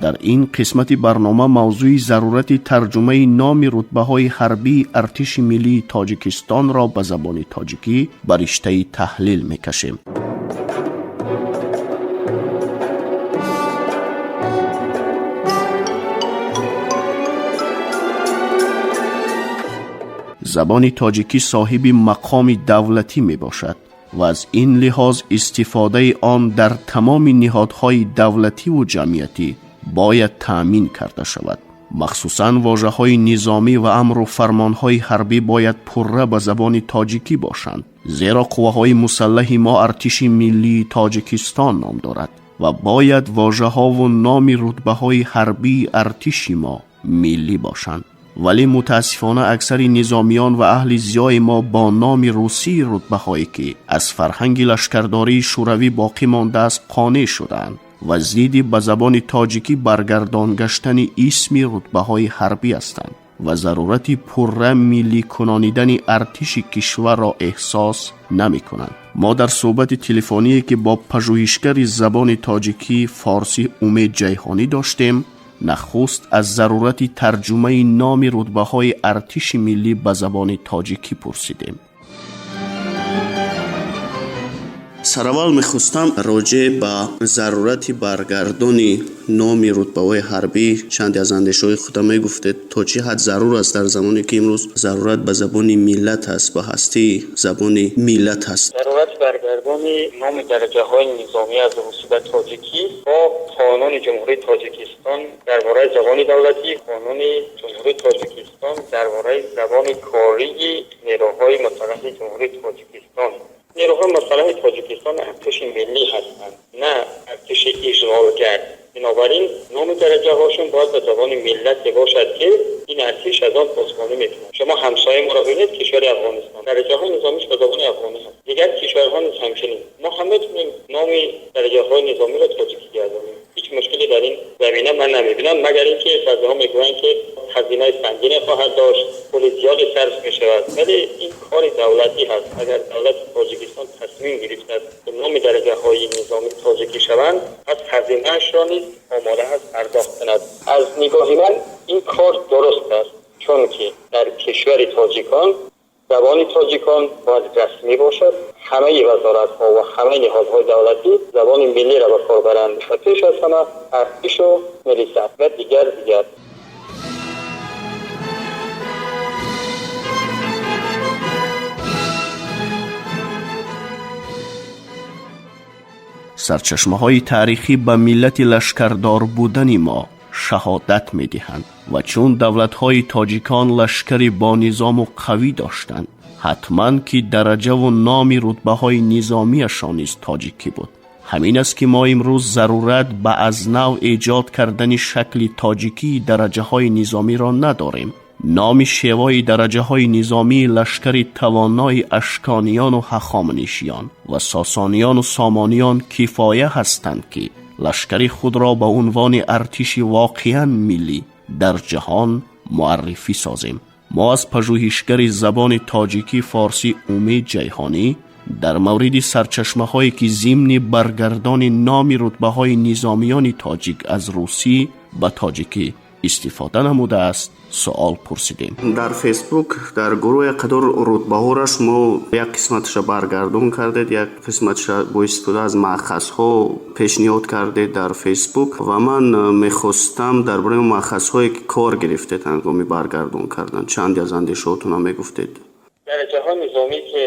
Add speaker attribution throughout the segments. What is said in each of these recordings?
Speaker 1: Дар ин қисмати барнома мавзӯи зарурати тарҷумаи номи рутбаҳои ҳарбии Артиши миллии Тоҷикистонро ба забони тоҷикӣ ба риштаи таҳлил мекашем. Забони тоҷикӣ соҳиби мақоми давлатӣ мебошад ва аз ин лиҳоз истифодаи он дар тамоми ниҳодҳои давлативу ҷамъиятӣ бояд таъмин карда шавад. Махсусан вожаҳои низомӣ ва амру фармонҳои ҳарбӣ бояд пурра ба забони тоҷикӣ бошанд, зеро қувваҳои мусаллаҳи мо Артиши миллии Тоҷикистон ном дорад ва бояд вожаҳову номи рутбаҳои ҳарбии артиши мо миллӣ бошанд. Вале мутаассифона аксари низомиён ва аҳли зиёи мо бо номи русии рутбаҳое ки аз фарҳанги лашкардории шӯравӣ боқӣ мондааст қонеъ шудаанд ва зидди ба забони тоҷикӣ баргардон гаштани исми рутбаҳои ҳарбӣ ҳастанд ва зарурати пурра миллӣ кунонидани артиши кишварро эҳсос намекунанд. Мо дар суҳбати телефоние ки бо пажӯҳишгари забони тоҷикӣ форсӣ Умед Ҷайҳонӣ доштем, нахуст аз зарурати тарҷумаи номи рутбаҳои артиши миллӣ ба забони тоҷикӣ пурсидем. Сараввал мехостам роҷеъ ба зарурати баргардони номи рутбаҳои ҳарбӣ чанде аз андешаҳои худа мегуфтед. То чӣ ҳад зарур аст дар замоне ки имрӯз зарурат ба забони миллат аст, ба ҳастии забони миллат аст?
Speaker 2: Зарурати баргардони номи дараҷаҳои низомӣ аз русӣ ба тоҷикӣ бо Қонуни Ҷумҳурии Тоҷикистон дар бораи забони давлатӣ, Қонуни Ҷумҳурии Тоҷикистон дар бораи забони кории нерӯҳои мусаллаҳи Ҷумҳурии Тоҷикистон. Нерӯҳои мусаллаҳи Тоҷикистон артиши миллӣ ҳастанд, на артиши ишғолгар. Бинобар ин номи дараҷаҳошон бояд ба забони миллате бошад, ки ин артиш аз он посбонӣ мекунад. Шумо ҳамсояи моро бибинед, кишвари Афғонистон, дараҷаҳои низомиш ба забони афғонӣ ҳаст, дигар кишварҳо низ ҳамчунин. Мо ҳам метавонем номи дараҷаҳои низомиро тоҷикӣ гардонем. Ҳеҷ мушкиле дар ин замина ман намебинам, магар инки баъзеҳо мегӯянд, ки ҳазинаи сангине хоҳад дошт, пули зиёде сарф мешавад. Вале ин кори давлатӣ ҳаст. Агар давлати Тоҷикистон тасмим гирифтааст, ки номи дараҷаҳои низомӣ тоҷикӣ шаванд, пас ҳазинаашро низ омода ҳаст пардохт кунад. Аз нигоҳи ман ин кор дуруст аст, чунки дар кишвари тоҷикон забони тоҷикон бояд расмӣ бошад, ҳамаи вазоратҳо ва ҳамаи ниҳодҳои давлатӣ забони миллиро ба кор баранд ва пеш аз ҳама артишу милиса ва дигар дигар.
Speaker 1: Сарчашмаҳои таърихӣ ба миллати лашкардор будани мо шаҳодат медиҳанд ва чун давлатҳои тоҷикон лашкари бонизому қавӣ доштанд, ҳатман ки дараҷаву номи рутбаҳои низомиашон низ тоҷикӣ буд. Ҳамин аст ки мо имрӯз зарурат ба аз нав эҷод кардани шакли тоҷикии дараҷаҳои низомиро надорем. Номи шевои дараҷаҳои низомии лашкари тавонои ашкониёну ҳахоманишиён ва сосониёну сомониён кифоя ҳастанд, ки лашкари худро ба унвони артиши воқеан миллӣ дар ҷаҳон муаррифӣ созем. Мо аз пажӯҳишгари забони тоҷикӣ форсӣ Умед Ҷайҳонӣ дар мавриди сарчашмаҳое ки зимни баргардони номи рутбаҳои низомиёни тоҷик аз русӣ ба тоҷикӣ истифода намудааст суол пурсидем. Дар Фейсбук дар гурӯҳе қадор рутбаҳоро шумо як қисматаша баргардон кардед, як қисматаша бо истифода аз маъхазҳо пешниҳод кардед дар Фейсбук ва ман мехостам дар бораи маъхазҳое ки кор гирифтед ҳангоми баргардон кардан чанде аз андешаҳотонам мегуфтед.
Speaker 2: Дараҷаҳои низомӣ ки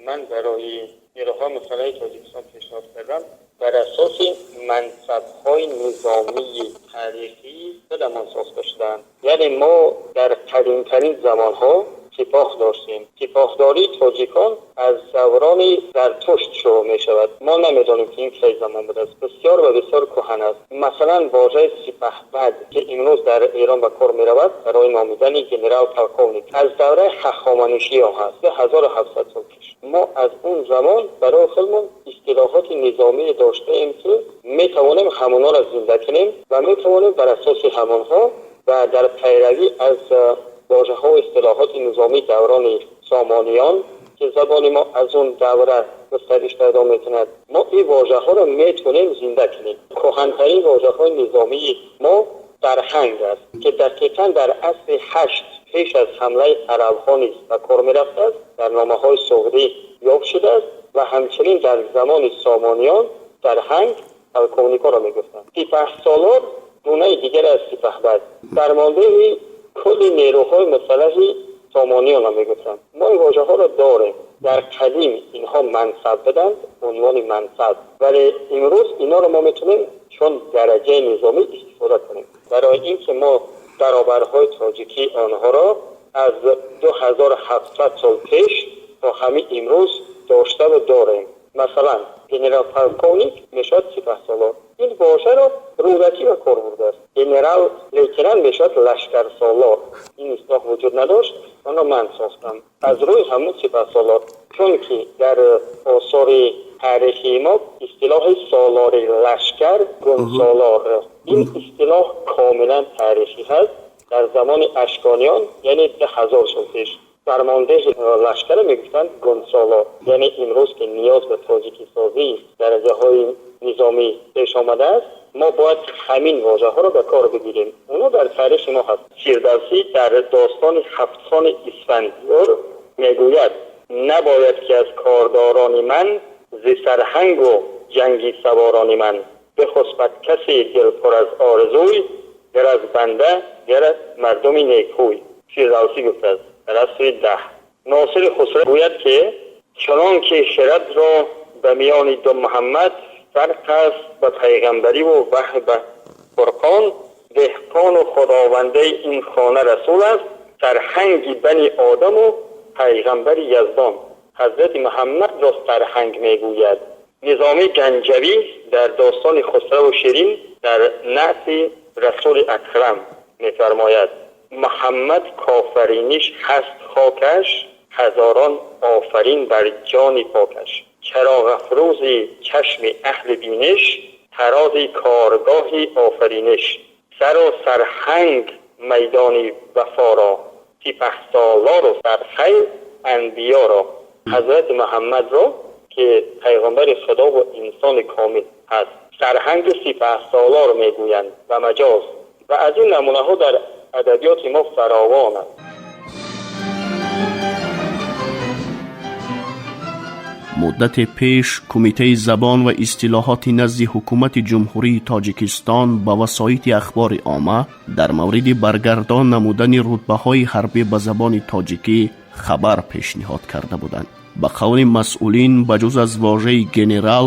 Speaker 2: ман барои нерӯҳои мусаллаҳи Тоҷикистон пешниҳод кардам, бар асоси мансабҳои низомии таърихии худамон сохта шудаанд. Яъне мо дар қадимтарин замонҳо сипоҳ доштем. Сипоҳдории тоҷикон аз даврони Зартушт шурӯъ мешавад. Мо намедонем, ки ин кай замон будааст, бисёр ва бисёр кӯҳан аст. Масалан, вожаи сипаҳбад, ки имрӯз дар Эрон ба кор меравад барои номидани генерал полковник, аз давраи ҳахоманишиё ҳаст, 2700 сол пеш. Мо аз он замон барои худмон истилоҳоти низомие доштаем, ки метавонем ҳамонҳоро зинда кунем ва метавонем бар асоси ҳамонҳо ва дар пайравӣ аз вожаҳо истилоҳоти низомии даврони сомониён ки забони мо аз он давра густариш пайдо мекунад, мо ин вожаҳоро метавонем зинда кунем. Кӯҳантарин вожаҳои низомии мо сарҳанг аст, ки дақиқан дар асри 8 пеш аз ҳамлаи арабҳо низ ба кор мерафтааст, дар номаҳои суғдӣ ёфт шудааст ва ҳамчунин дар замони сомониён сарҳанг полковникҳоро мегуфтанд. Сипаҳсолор гунаи дигар аз сипаҳбад, фармондеҳи кулли нерӯҳои мусаллаҳи сомониёнро мегуфтанд. Мо ин вожаҳоро дорем. Дар қадим инҳо мансаб буданд, унвони мансаб, вале имрӯз инҳоро мо метавонем чун дараҷаи низомӣ истифода кунем. Барои инки мо баробарҳои тоҷикӣ онҳоро аз 2700 сол пеш то ҳамин имрӯз дошта ва дорем. Масалан, генерал-полковник мешавад сипаҳсолор. Ин вожаро Рӯдакӣ ба кор бурдааст. Генерал-лейтенант мешавад лашкарсолор. Ин истилоҳ вуҷуд надошт, онро ман сохтам аз рӯи ҳамун сипаҳсолор, чунки дар осори таърихии мо истилоҳи солори лашкар, гунсолор, ин истилоҳ комилан таърихӣ ҳаст. Дар замони ашкониён, яъне 2000 сол пеш, фармондеҳи лашкар мегуфтанд гунсолор. Яъне имрӯз ки ниёз ба тоҷикисозии дараҷаҳои низомӣ пеш омадааст, мо бояд ҳамин вожаҳоро ба кор бигирем. Онҳо дар таърихи мо ҳаст. Фирдавсӣ дар достони Ҳафтхони Исфандиёр мегӯяд: набояд ки аз кордорони ман, зи сарҳангу ҷанги саворони ман, бихусбад касе дилпур аз орзуй, гар аз банда, гар аз мардуми некӯй. Фирдавсӣ гуфтааст дар асри 10. Носири Хусрав гӯяд ки чунон ки хирадро ба миёни ду Муҳаммад фарқ аст ба пайғамбарӣ ва ваҳй ба Фурқон, деҳқону худовандаи ин хона расул аст, сарҳанги бани одаму пайғамбари Яздон. Ҳазрати Муҳаммадро сарҳанг мегӯяд. Низомии Ганҷавӣ дар достони Хусраву Ширин дар наъти Расули Акрам мефармояд: Муҳаммад кофариниш ҳаст хокаш, ҳазорон офарин бар ҷони покаш. Чароғ афрӯзи чашми аҳли биниш, тарози коргоҳи офариниш. Сару сарҳанг майдони вафоро, сипаҳсолору сархайр анбиёро. Ҳазрати Муҳаммадро ки пайғамбари Худо ва инсони комил ҳаст, сарҳанги сипаҳсолор мегӯянд ба маҷоз. Ва аз ин намунаҳо дар адабиёти мо фаровон аст.
Speaker 1: Муддате пеш Кумитаи забон ва истилоҳоти назди ҳукумати Ҷумҳурии Тоҷикистон ба васоити ахбори омма дар мавриди баргардон намудани рутбаҳои ҳарбӣ ба забони тоҷикӣ хабар пешниҳод карда буданд. Ба қавли масъулин, ба ҷуз аз вожаи генерал,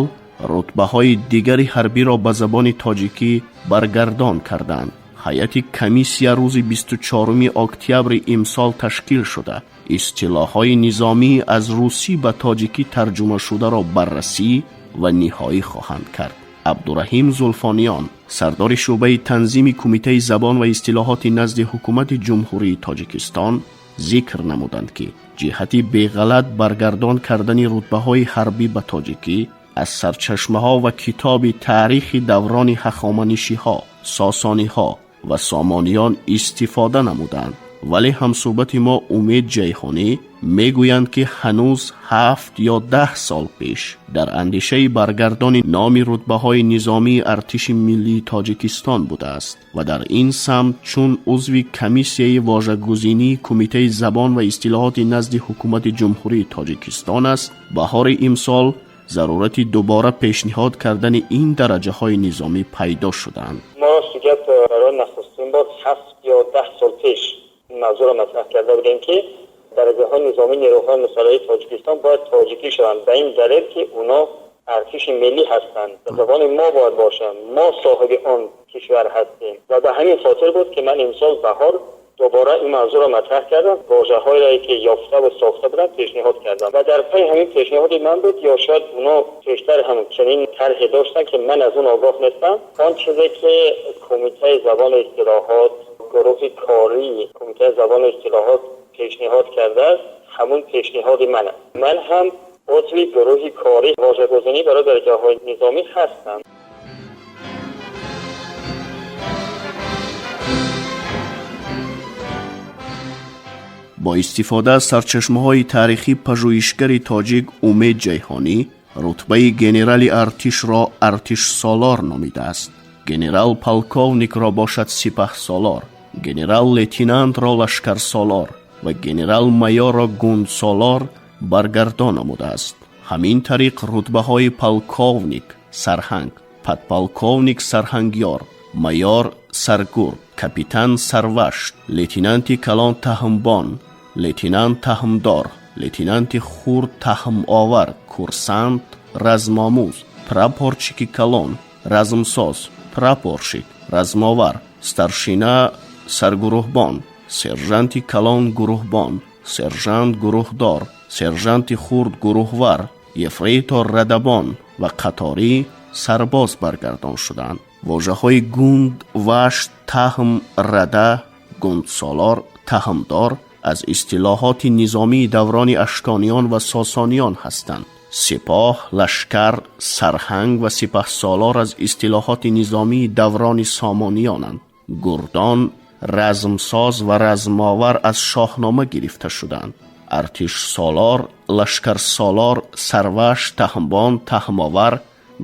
Speaker 1: рутбаҳои дигари ҳарбиро ба забони тоҷикӣ баргардон карданд. Ҳайати комиссия рӯзи 24 октябри имсол ташкил шуда, истилоҳҳои низомӣ аз русӣ ба тоҷикӣ тарҷумашударо баррасӣ ва ниҳоӣ хоҳанд кард. Абдураҳим Зулфониён, сардори шӯъбаи танзими Кумитаи забон ва истилоҳоти назди ҳукумати Ҷумҳурии Тоҷикистон, зикр намуданд, ки ҷиҳати беғалат баргардон кардани рутбаҳои ҳарбӣ ба тоҷикӣ аз сарчашмаҳо ва китоби таърихи даврони ҳахоманишиҳо, сосониҳо ва сомониён истифода намуданд. Вале ҳамсӯҳбати мо Умед Ҷайҳонӣ мегӯянд, ки ҳанӯз 7 ё 10 сол пеш дар андешаи баргардони номи рутбаҳои низомии артиши миллии Тоҷикистон будааст ва дар ин самт чун узви комиссияи вожагузинии Кумитаи забон ва истилоҳоти назди ҳукумати Ҷумҳурии Тоҷикистон аст, баҳори имсол зарурати дубора пешниҳод кардани ин дараҷаҳои низомӣ пайдо шуданд.
Speaker 2: Мо рости гап барои нахустин бор 7 ё 10 сол пеш ин мавзӯъро матраҳ карда будем, ки дараҷаҳои низомии нерӯҳои мусаллаҳи Тоҷикистон бояд тоҷикӣ шаванд, ба ин далел ки اونا артиши миллӣ ҳастанд, ба забони мо бояд бошанд, мо соҳиби он кишвар ҳастем. Ва ба ҳамин хотир буд ки ман имсол баҳор дубора ин мавзӯъро матраҳ кардам, вожаҳоеро ки ёфта ва сохта будам пешниҳод кардам ва дар пайи ҳамин пешниҳоди ман буд, ё шояд اونا пештар ҳам чунин тарҳе доштанд ки ман аз он огоҳ нестам. Он чизе ки Кумитаи забон ва истилоҳот, гурӯҳи кории Кумитаи забон ва истилоҳот пешниҳод кардааст, ҳамун пешниҳоди ман аст. Ман ҳам узви гурӯҳи кории вожагузинӣ барои дараҷаҳои низомӣ ҳастам.
Speaker 1: Бо истифода аз сарчашмаҳои таърихӣ пажӯҳишгари тоҷик Умед Ҷайҳонӣ рутбаи генерали артишро артишсолор номидааст. Генерал-полковникро бошад сипаҳсолор, генерал-лейтенантро лашкарсолор ва генерал-майорро гундсолор баргардон намудааст. Ҳамин тариқ рутбаҳои полковник сарҳанг, подполковник сарҳангёр, майор саргурд, капитан сарвашт, лейтенанти калон таҳмбон, лейтенант таҳмдор, лейтенанти хурд таҳмовар, курсант размомӯз, прапорщики калон размсоз, прапорщик размовар, старшина саргурӯҳбон, сержанти калон гурӯҳбон, сержант гурӯҳдор, сержанти хурд гурӯҳвар, ефрейтор радабон ва қаторӣ сарбоз баргардон шуданд. Вожаҳои гунд, вашт, таҳм, рада, гундсолор, таҳмдор аз истилоҳоти низомии даврони ашкониён ва сосониён ҳастанд. Сипоҳ, лашкар, сарҳанг ва сипаҳсолор аз истилоҳоти низомии даврони сомониёнанд. Гурдон, размсоз ва размовар аз Шоҳнома гирифта шуданд. Артишсолор, лашкарсолор, сарваш, таҳмбон, таҳмовар,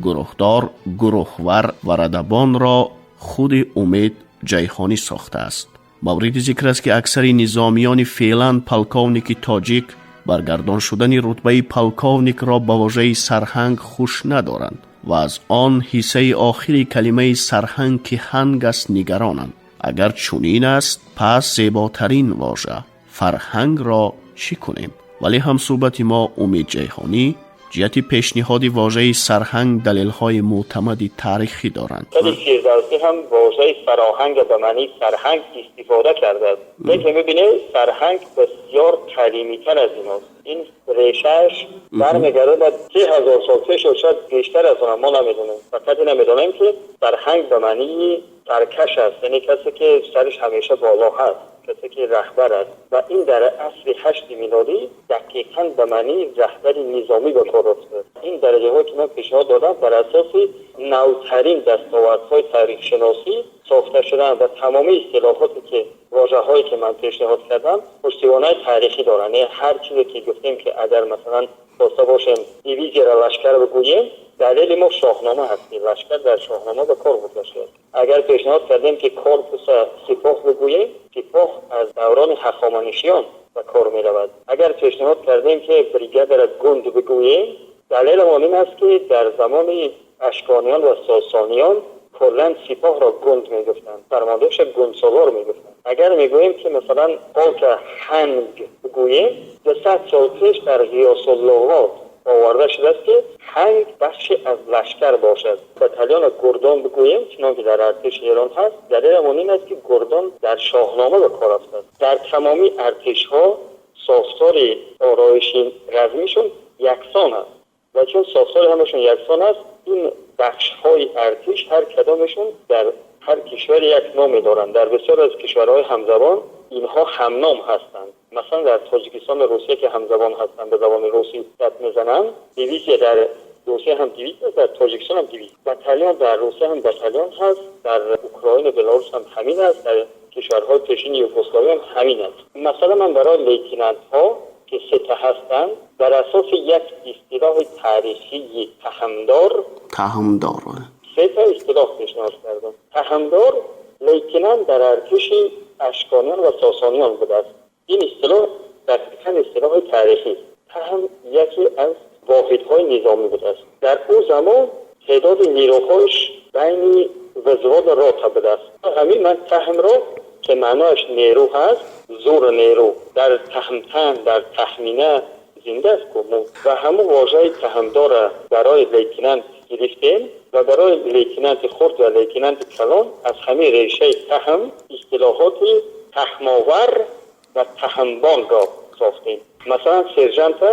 Speaker 1: гурӯҳдор, гурӯҳвар ва радабонро худи Умед Ҷайҳонӣ сохтааст. Мавриди зикр аст, ки аксари низомиёни феълан полковники тоҷик баргардон шудани рутбаи полковникро ба вожаи сарҳанг хуш надоранд ва аз он ҳиссаи охири калимаи сарҳанг, ки ҳанг аст, нигаронанд. Агар чунин аст, пас зеботарин вожа фарҳангро чӣ кунем? Вале ҳамсӯҳбати мо Умед Ҷайҳонӣ ҷиҳати пешниҳоди вожаи сарҳанг далелҳои мӯътамади таърихӣ доранд.
Speaker 2: Худи Фирдавсӣ ҳам вожаи фароҳанг ба маънии сарҳанг истифода кардааст. Лекин мебинед, сарҳанг бисёр қадимитар аз ин аст. Ин решааш бармегардад ба 3000 сол пеш ё шояд бештар аз он, мо намедонем. Фақат ина медонем, ки сарҳанг ба маънии саркаш аст, яъне касе ки сараш ҳамеша боло ҳаст, касе ки раҳбар аст. Ва ин дар асри ҳашти милодӣ дақиқан ба маънии раҳбари низомӣ ба кор рафтааст. Ин дараҷаҳое ки ман пешниҳод додам, бар асоси навтарин дастовардҳои таърихшиносӣ сохта шудаанд ва тамоми истилоҳоте ки вожаҳое ки ман пешниҳод кардам, пуштибонаи таърихӣ доранд. Яъне ҳар чизе ки гуфтем, ки агар масалан хоста бошем дивизияро лашкар бигӯем, далели мо Шоҳнома ҳаст, ки лашкар дар Шоҳнома ба кор бурда шудааст. Агар пешниҳод кардем, ки корпуса сипоҳ бигӯем, сипоҳ аз даврони ҳахоманишиён ба кор меравад. Агар пешниҳод кардем, ки бригадара гунд бигӯем, далеламон ин аст, ки дар замони ашкониён ва сосониён куллан сипоҳро гунд мегуфтанд, фармондеҳша гундсолор мегуфтанд. Агар мегӯем, ки масалан полка ҳанг бигӯем, 200 сол пеш дар Ғиёсуллуғот оварда шудааст, ки ҳанг бахши аз лашкар бошад. Батальона гурдон бигӯем, чунон ки дар артиши Эрон ҳаст, далеламон ин аст, ки гурдон дар Шоҳнома ба кор рафтааст. Дар тамоми артишҳо сохтори ороиши размишон яксон аст ва чун сохтори ҳамашон яксон аст, ин бахшҳои артиш ҳар кадомешон дар ҳар кишваре як номе доранд. Дар бисёр аз кишварҳои ҳамзабон инҳо ҳамном ҳастанд. Масалан, дар Тоҷикистону Русия, ки ҳамзабон ҳастанд, ба забони русӣ гап мезананд, дивизия дар Русия ҳам дивизия, дар Тоҷикистон ҳам дивизия, батальон дар Русия ҳам батальон ҳаст, дар Украину Беларус ҳам ҳамин аст, дар кишварҳои пешини Югославия ҳам ҳамин аст. Масалан, ман барои лейтенантҳо, ки сета ҳастанд, бар асоси як истилоҳи таърихии таҳмдор
Speaker 1: таҳмдор
Speaker 2: сета истилоҳ пешниҳод кардам. Таҳмдор лейтенант дар артиши ашкониён ва сосониён будааст. Ин истилоҳ дақиқан истилоҳи таърихӣ. Таҳм яке аз воҳидҳои низомӣ будааст. Дар ӯ замон теъдоди нерӯҳояш байни взводу рота будааст. Ҳамин ман таҳмро, ки маънояш нерӯ ҳаст, зур, нерӯ дар таҳмтан, дар таҳмина зинда аст ку, ва ҳамун вожаи таҳмдора барои лейтенант гирифтем ва барои лейтенанти хурд ва лейтенанти калон аз ҳамин решаи таҳм истилоҳоти таҳмовар ва таҳмбонро сохтем. Масалан, сержанта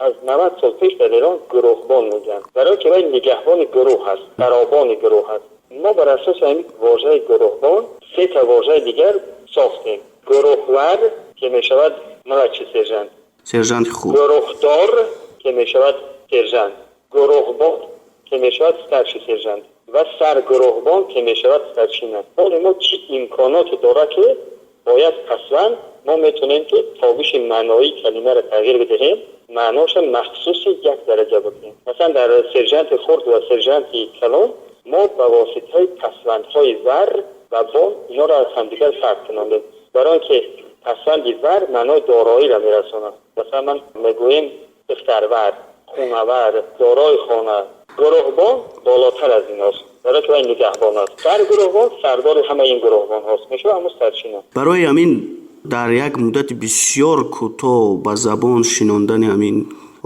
Speaker 2: аз 90 сол пеш дар Эрон гурӯҳбон мегӯянд, барои ки вай нигаҳбони гурӯҳ аст, даробони гурӯҳ аст. Мо бар асоси ҳамин вожаи гурӯҳбон се та вожаи дигар сохтем: гурӯҳвар, ки мешавад младший сержант,
Speaker 1: сержанти хурд,
Speaker 2: гурӯҳдор, ки мешавад сержант, гурӯҳбон, ки мешавад старший сержант, ва саргурӯҳбон, ки мешавад старшина. Ҳоле мо чӣ имконоте дорад, ки Бо як пасванд мо метавонем ки тобиши маъноии калимаро тағйир бидиҳем, маъноша махсуси як дараҷа бикунем. Масалан, дар сержанти хурд ва сержанти калон мо ба воситаи пасвандҳои вар ва бон инҳоро аз ҳамдигар фарқ кунонем, барои он ки пасванди вар маънои дороиро мерасонад. Масалан, ман мегӯем духтарвар, хонавар, дорои хона. Гурӯҳбон болотар аз инҳост, барои ки вай нигаҳбон аст. Дар гурӯҳбон сардори ҳамаи ин гурӯҳбонҳост, мешавад ҳамун старшина.
Speaker 1: Барои ҳамин дар як муддати бисёр кӯтоҳ ба забон шинондани ҳамин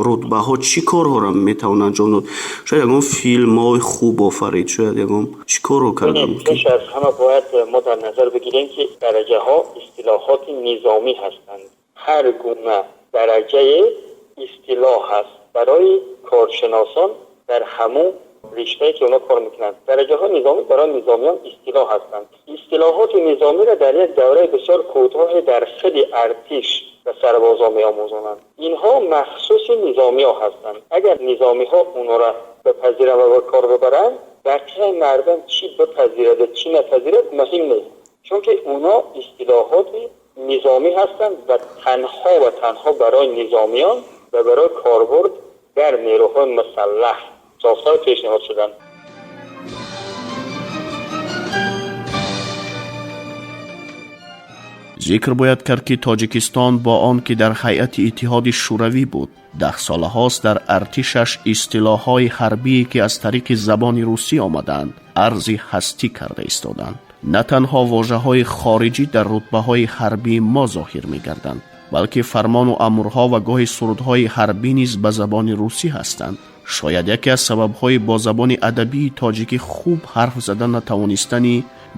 Speaker 1: рутбаҳо чӣ корҳоро метавон анҷом дод? Шояд ягон филмҳои хуб офарид, шояд ягон чӣ корро карда
Speaker 2: мумкин? Пеш аз ҳама бояд мо дар назар бигирем, ки дараҷаҳо истилоҳоти низомӣ ҳастанд. Ҳар гуна дараҷае истилоҳ ҳаст барои коршиносон дар ҳамун риштае ки онҳо кор мекунанд. Дараҷаҳои низомӣ барои низомиён истилоҳ ҳастанд. Истилоҳоти низомиро дар як давраи бисёр кӯтоҳе дар худи артиш ба сарбозон меомӯзонанд. Инҳо махсуси низомиҳо ҳастанд. Агар низомиҳо онҳоро бипазиранд ва ба кор бибаранд, бақияи мардум чӣ бипазираду чӣ напазирад муҳим нест, чунки онҳо истилоҳоти низомӣ ҳастанд ва танҳо ва танҳо барои низомиён ва барои корбурд дар нерӯҳои мусаллаҳ сохта ва пешниҳод шуданд.
Speaker 1: Зикр бояд кард, ки Тоҷикистон бо он ки дар ҳайати Иттиҳоди Шӯравӣ буд, даҳсолаҳост дар артишаш истилоҳҳои ҳарбие ки аз тариқи забони русӣ омадаанд, арзи ҳастӣ карда истоданд. На танҳо вожаҳои хориҷӣ дар рутбаҳои ҳарбии мо зоҳир мегарданд, балки фармону амрҳо ва гоҳи сурудҳои ҳарбӣ низ ба забони русӣ ҳастанд. Шояд яке аз сабабҳои бо забони адабии тоҷикӣ хуб ҳарф зада натавонистани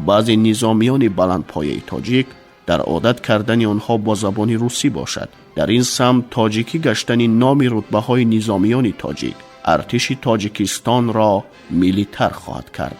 Speaker 1: баъзе низомиёни баландпояи тоҷик дар одат кардани онҳо бо забони русӣ бошад. Дар ин самт тоҷикӣ гаштани номи рутбаҳои низомиёни тоҷик артиши Тоҷикистонро миллитар хоҳад кард.